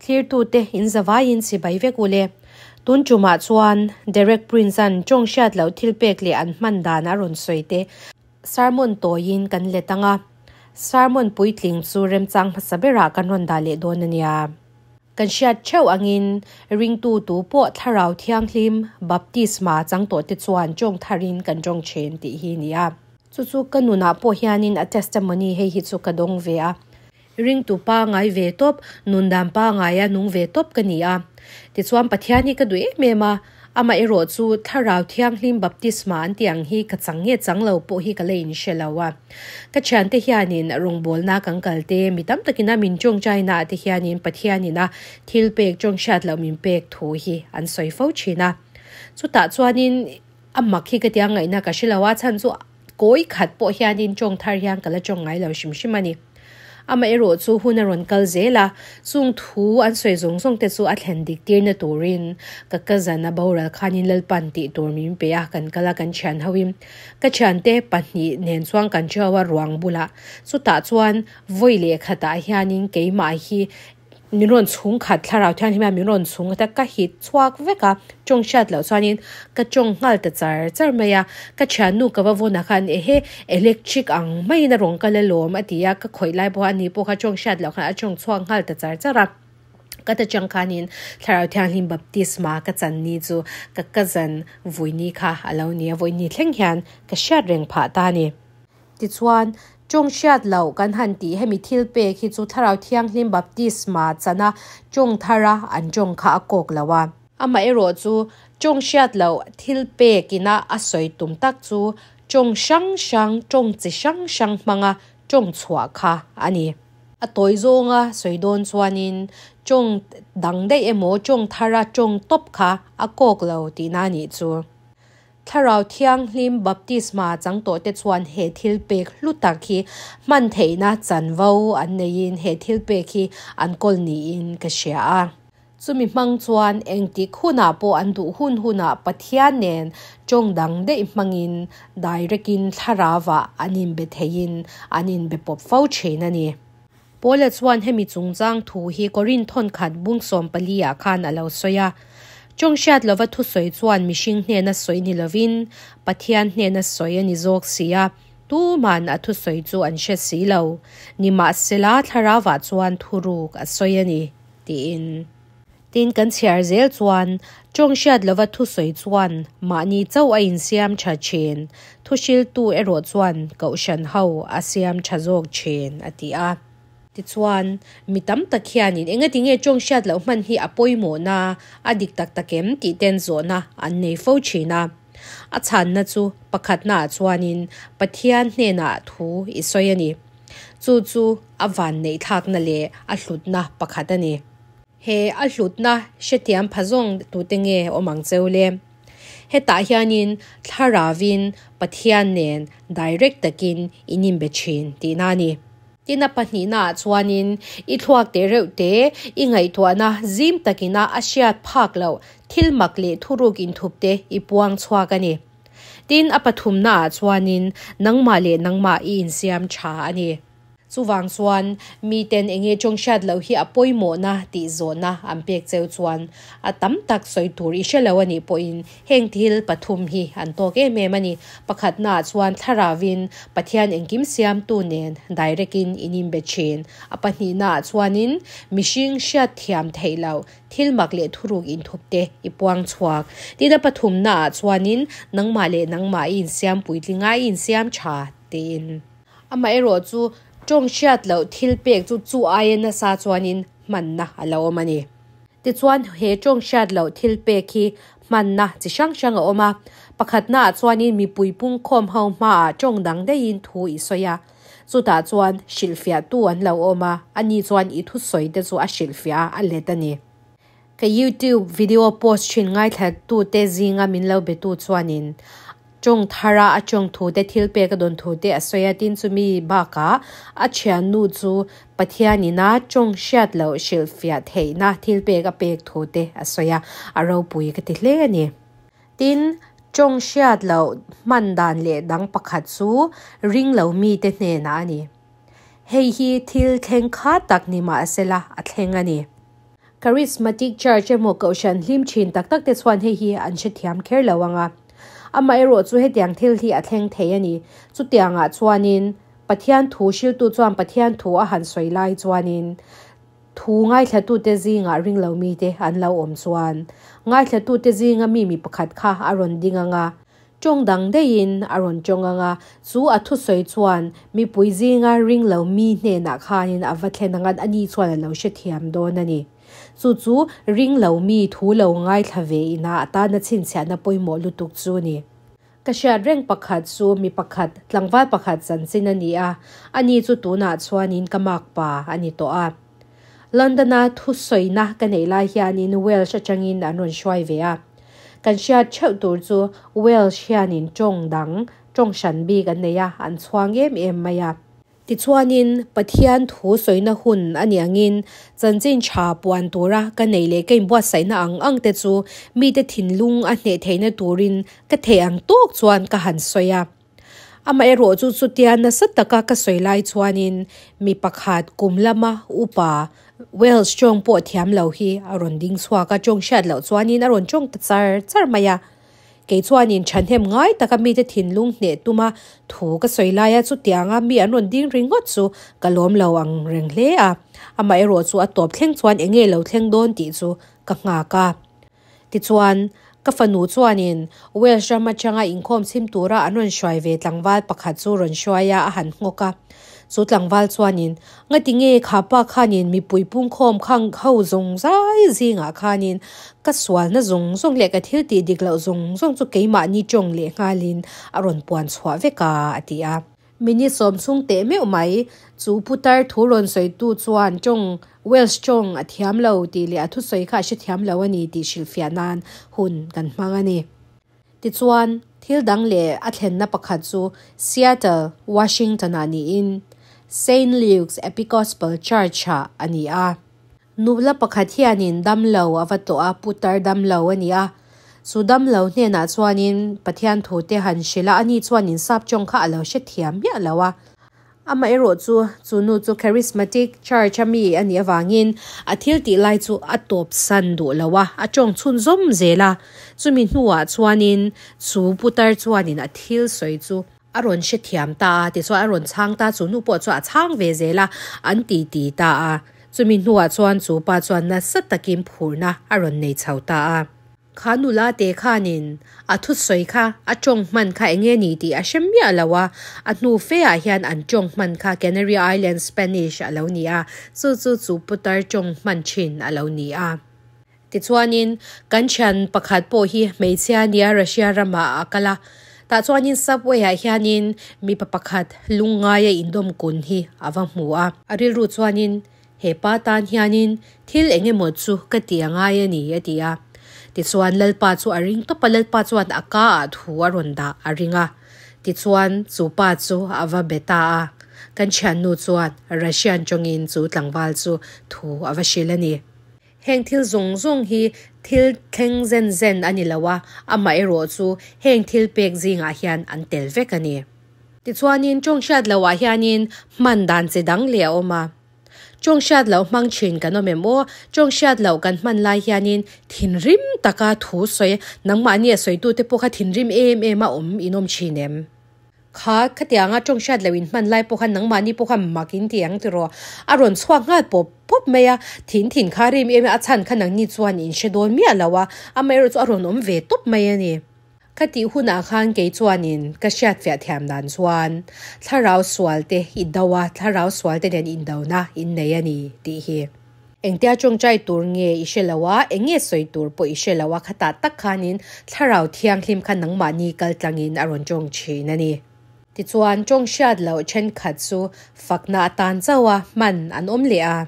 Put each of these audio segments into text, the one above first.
Thlirtute in zavaiin chibai vek ule. Tun tumah chuan Derek Prince-a'n tawng hriat loh thil pek leh an hman dan a rawn sawi te sermon tawiin kan let ang a. Sermon puitling chu remchang hmasa berah kan rawn dah leh dawn a nia. Kan hriat theuh angin ringtu tu pawh thlarau thianghlim baptisma chang tawh te chuan tawng tharin kan tawng thin tih hi a ni a. Chu chu ka nunah pawh hianin a testimony hei hi chu ka dawng ve a. Ringtu pangai ve tawp, nundan pangaia nung ve tawp ka ni a. Tichuan Pathian hi ka duh em em a, amaherawh chu Thlarau Thianghlim baptisma an tih ang hi ka chang nge chang lo pawh hi ka la inhre lo a. Ka thiante hianin rawngbawlna kan kal te, mi tam takina min tawngtaina ah te hianin Pathianin a thil pek tawng hriat loh min pek thu hi an sawi fo thin a. Chutah chuanin a mak hi ka tia ngaihna ka hre lo a, chhan chu Kawi khat pawh hianin tawng thar hian ka la tawng ngai lo hrim hrim a ni. Amaherawh chu hun a rawn kal zel a, chung thu an sawi zawng zawng te chu a thlen dik tirna turin ka cousin a boral khanin Lalpan tih tur min pe a, kan kal a kan thian hoin ka thiante pahnih nen chuan kan theu a ruang bulah chutah chuan vawi leh khatah hianin keimah hi Min rawn chhung khat thlarau thianghlim hian min rawn chhung khat a, ka hit chhuak vek a, tawng hriat loh chuanin ka tawng nghal ta char char mai a, ka thiannu ka va vawn ah khan ehe electric ang maiin a rawn kal alawm a ti a, ka khawih lai pawh a ni pawh kha tawng hriat loh khan a tawng chhuak nghal ta char char a, ka ta chang khanin thlarau thianghlim baptisma ka chan ni chu ka cousin Vuini kha a lo ni a, Vuini thleng hian ka hriat reng phah ta a ni. Tichuan, tawng hriat loh kan han tih hemi thil pek hi chu Thlarau Thianghlim baptisma chana tawng thara an tawng kha a kawk lo a. Amaherawh chu, tawng hriat loh thil pek ina a sawi tum tak chu tawng hrang hrang, tawng chi hrang hrang hmanga tawng chhuah kha a ni. A tawi zawnga sawi dawn chuanin tawng dang daih emaw tawng thara tawng tawp kha a kawk lo tihna a nih chu. Thlarau Thianghlim baptisma chang tawhte chuan he thil pek hlu tak hi hman theihna chanvo an neiin he thil pek hi an kawl niin ka hria a. Chumi hmang chuan engtik hunah pawh an duh hun hunah Pathian nen tawng dang daih hmangin direct-in thlarauah an inbe theiin an inbe pawp fo thin a ni. Paula chuan hemi chungchang thu hi Korinth thawnkhat bung 14 ah khan a lo sawi a. Tawng hriat lova thusawi chuan mihring hnena sawi ni lovin Pathian hnena sawi a ni zawk si a, tuman a thusawi chu an hre si lo. Nimahsela thlarauah chuan thuruk a sawi a ni, tiin. Tin, kan chhiar zel chuan tawng hriat lova thusawi chuan mahni chauh a insiam tha thin, thuhriltu erawh chuan kohhran ho a siam tha zawk thin, a ti a. Tichuan, mi tam tak hianin engati nge tawng hriat loh hman hi a pawimawhna a dik tak tak em tih ten zawhna an nei fo thin a. A chhanna chu pakhatnaah chuanin Pathian hnenah thu i sawi a ni. Chu chu a vanneihthlakna leh a hlutna pakhat a ni. He a hlutna hrethiam pha zawng tute nge awm ang cheu le? Hetah hianin Thlaravin Pathian nen direct takin in inbe thin tihna a ni. Tin a pahnihnaah chuanin i thluak teh reuh te, i ngaihtuahna zim takina a hriat phak loh thil mak leh thuruk inthup te i puang chhuak a ni. Tin a pathumnaah chuanin nangmah leh nangmah i insiam tha a ni. Chuvang chuan, miten enge tawng hriat loh hi a pawimawhna tih zawhna an pek cheu chuan a tam tak sawi tur i hre lo a nih pawhin heng thil pathum hi an tawk em em a ni. Pakhatnaah chuan Thlaravin Pathian engkim siamtu nen direct-in in inbe thin. A pahnihnaah chuanin mihring hriat thiam theih loh thil mak leh thuruk inthup te i puang chhuak. Tin a pathumnaah chuanin nangmah leh nangmah i insiam puitlinga i insiam tha tiin. Amaherawh chu tawng hriat loh thil pek chu chu aia nasa chuanin hmanna a lo awm a ni. Tichuan he tawng hriat loh thil pek hi hmanna chi hrang hrang a awm a. Pakhatnaah chuanin mipui pungkhawm ho hmaah tawng dang daihin thu i sawi a. Chutah chuan hrilhfiahtu an lo awm a, ani chuan i thusawi te chu a hrilhfiah a, a let a ni. Ka YouTube video post thin ngaithlatute zinga min lo betu chuanin tawng thara a tawng thu te thil pek a dawn thu te a sawi a, tin chumi bakah a thiannu chu Pathianina tawng hriat loh hrilhfiah theihna thil pek a pek thu te a sawi a, a ropui ka ti hle a ni. Tin, tawng hriat loh hman dan leh dang pakhat chu ring lo mite hnenah a ni. Hei hi thil thleng kha tak ni mahsela a thleng a ni. Charismatic Church emaw Kohhran hlim thin tak tak te chuan hei hi an hrethiam kher lo ang a. Amaherawh chu hetiang thil hi a thleng thei a ni. Chutiangah chuanin Pathian thu hriltu chuan Pathian thu a han sawi lai chuanin thu ngaithlatute zingah ringlo mite an lo awm chuan ngaithlatute zinga mi mi pakhat kha a rawn ding ang a, tawng dang daihin a rawn tawng ang a, chu a thusawi chuan mipui zinga ringlo mi hnenah khanin a va thlen ang a, ani chuan a lo hrethiam dawn a ni. Chu chu ringlo mi thu lo ngaithla ve ina a tana chhinchhiahna pawimawh lutuk chu a ni. Ka hriat reng pakhat chu mi pakhat, tlangval pakhat chanchin a ni a, ani chu tunah chuanin ka makpa a ni tawh a. London-a thusawina ka neih lai hianin Welsh atangin an rawn hruai ve a. Kan hriat theuh tur chu Welsh hianin tawng dang, tawng hran bik an nei a, an chhuang em em mai a. Tichuanin, Pathian thu sawina hun a nih angin chanchin tha puan tura ka neih leh ka inbuatsaihna ang ang te chu mite thinlung a hneh theihna turin ka theih ang tawk chuan ka han sawi a. Amaherawh chu chutia nasa taka ka sawi lai chuanin mi pakhat kum lama upa Welsh tawng pawh thiam lo hi a rawn ding chhuak a, tawng hriat loh chuanin a rawn tawng ta char char mai a. Kei chuanin thahnem ngai taka mite thinlung hneh tuma thu ka sawi laia chutianga mi an rawn ding ringawt chu ka lawm lo ang reng hle a. Amaherawh chu a tawp thleng chuan eng nge lo thleng dawn tih chu ka nghak a. Tichuan, ka fanu chuanin Welsh ram atanga inkhawm chhim tura an rawn hruai ve tlangval pakhat chu rawn hruai a, a han nghawk a. Chu tlangval chuanin, Ngati nge kha pa khanin mipui pungkhawm khang ho zawng zai zingah khanin ka sualna zawng zawng leh ka thil tih dik loh zawng zawng chu keimahni tawng leh nghalin a rawn puan chhuah vek a, a ti a. Minute sawm chhung teh meuh mai, chu putar thu rawn sawitu chuan tawng Welsh tawng a thiam lo tih leh a thusawi kha a hrethiam lo a ni tih hrilhfiah nan hun kan hmang a ni. Tichuan, thil dang leh a thlenna pakhat chu Seattle, Washington-ah niin Saint Luke's Epicospal Church-ah a ni a. Nula pakhat hianin damlo a va tawh a, putar damlo a ni a. Chu damlo hnenah chuanin Pathian thute han hrilh a, ani chuanin sap tawng kha a lo hrethiam miah lo a. Amaherawh chu, chu nu chu Charismatic Church a mi a nih avangin a thil tih lai chu a tawp san duh lo a, a tawng chhunzawm zel a. Chumi hnuah chuanin chu putar chuanin a thil sawi chu a rawn hrethiam ta a, tichuan a rawn chhang ta, chu nu pawh chu a chhang ve zel a, an ti ti ta a. Chumi hnuah chuan chu pa chuan nasa takin phurna a rawn nei chho ta a. Kha nula te khanin a thusawi kha a tawng hman kha eng nge ni tih a hre miah lo a, a hnu fe ah hian an tawng hman kha Canary Island Spanish a lo ni a, chu chu chu putar tawng hman thin a lo ni a. Tichuanin kan thian pakhat pawh hi hmeichhia nia Russia ramah a kal a, tah chuanin subway ah hianin mipa pakhat lungngaia indawm kun hi a va hmu a. A rilru chuanin He pa tan hianin thil eng emaw chu ka ti a ngai a ni, a ti a. Tichuan Lalpa chu a ring tawp a, Lalpa chuan a ka ah thu a rawn dah a ring a. Tichuan chu pa chu a va be ta a. Kan thiannu chuan Russian tawngin chu tlangval chu thu a va hrilh a ni. Heng thil zawng zawng hi thil thleng zen zen a ni lo a, amaherawh chu heng thil pek zingah hian an tel vek a ni. Tichuanin tawng hriat loh ah hianin hman dan chi dang leh a awm a. Tawng hriat loh hmang thin kan awm em aw? Tawng hriat loh kan hman lai hianin thinrim taka thu sawi, nangmahni a sawitute pawh kha thinrim em em a awm in awm thin em? Kha khatianga tawng hriat loh in hman lai pawh khan nangmahni pawh kha mak in ti ang tiraw? A rawn chhuak nghal pawp pawp mai a, thin thin kha rim em em a, a chhan kha nangni chuan in hre dawn miah lo a, amaherawh chu a rawn awm ve tawp mai a ni. Ka tih hunah khan kei chuanin ka hriatfiah thiam dan chuan thlarau sualte i do a, thlarau sualte nen indona in nei a ni tih hi. Engtia tawngtai tur nge i hre lo a, eng nge sawi tur pawh i hre lo a, khatah tak khanin thlarau thianghlim kha nangmahni kal tlangin a rawn tawng thin a ni. Tichuan tawng hriat loh thenkhat chu fakna atan chauha hman an awm leh a.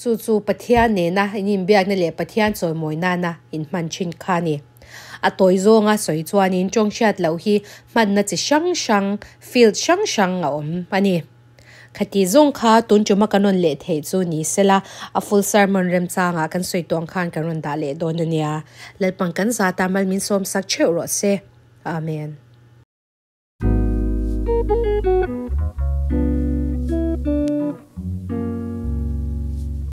Chu chu Pathian nena in inbiakna leh Pathian chawimawi nana in hman thin kha a ni. A tawi zawnga sawi chuanin tawng hriat loh hi hmanna chi hrang hrang, field hrang hrang a awm a ni. Khati zawng kha tun tuma kan rawn leh theih chu ni sela, a full sermon remchangah kan sawi tuang khan kan rawn dah leh dawn a nia. Lalpang kan zata mal min sawmsak theuh rawh se. Amen.